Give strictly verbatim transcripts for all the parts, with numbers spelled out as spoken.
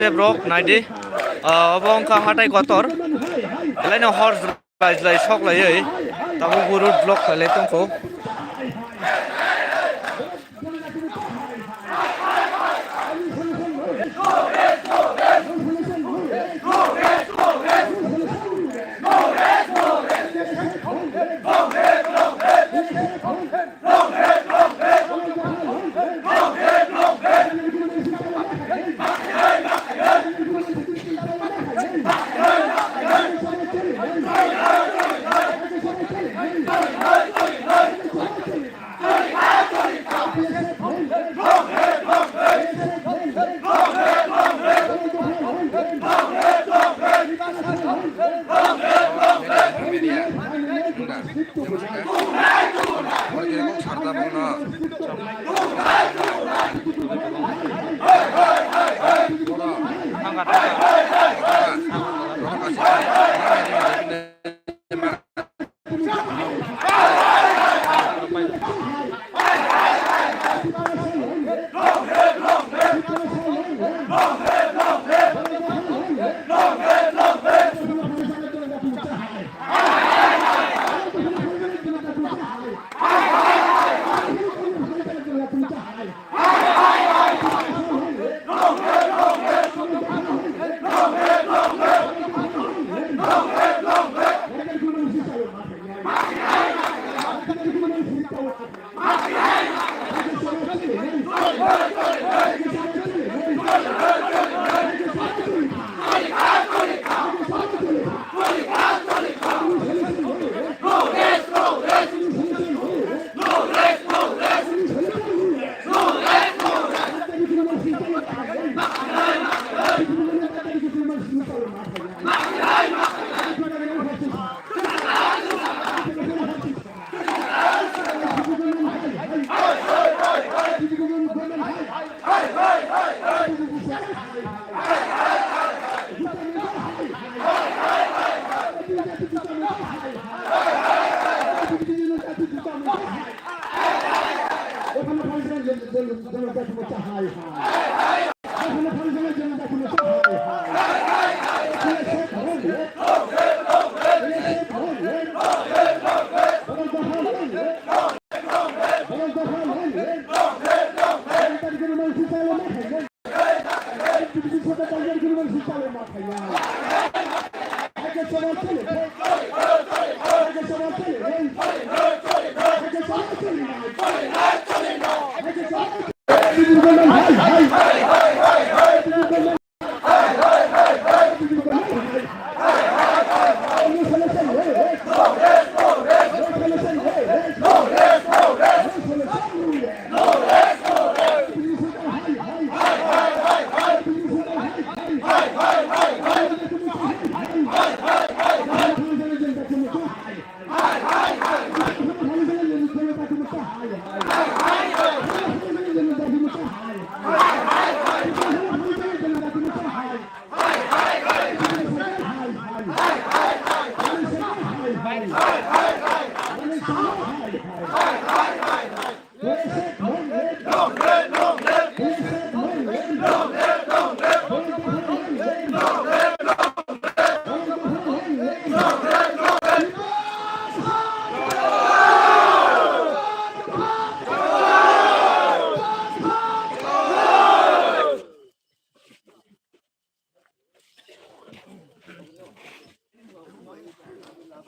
Tei borok naidi, ah, obo wngkha hatai kotor. Belai no hor jlai jlai sok laiwi tabuk bo road block khailai tongkho.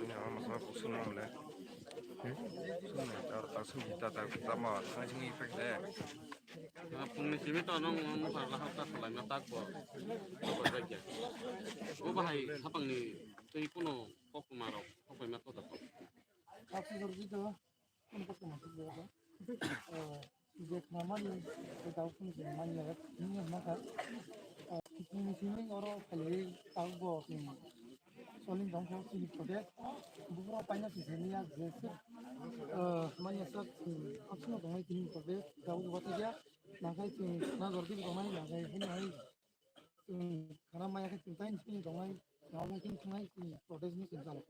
Ini ama masala kusung namle. Kusung ni tar tak sung kita tak sama tang sing efek de. Pungni simi to nong nong par lahar ta salai ma tak bo. Bo bahai hapang ni tei kuno kok ma rok kok ma to ta. Kaksi jorji to. Ang kok ma to. Eh, je khnamani, je tau phung je manya, ni ma ka. Eh, ni simi oro khali tau bo, hmm, soling dong kho sini kode. Bubro paina si sini ya je, eh, manya sak, hmm, aksino dong ai tini kode, tau bo tiga. Nakai si, na jordi dong ai, nakai hini ai. Hmm, khana maya khe chwng tai sini dong ai, na maya khe chwng ai, hmm, protest ni chwng chalok.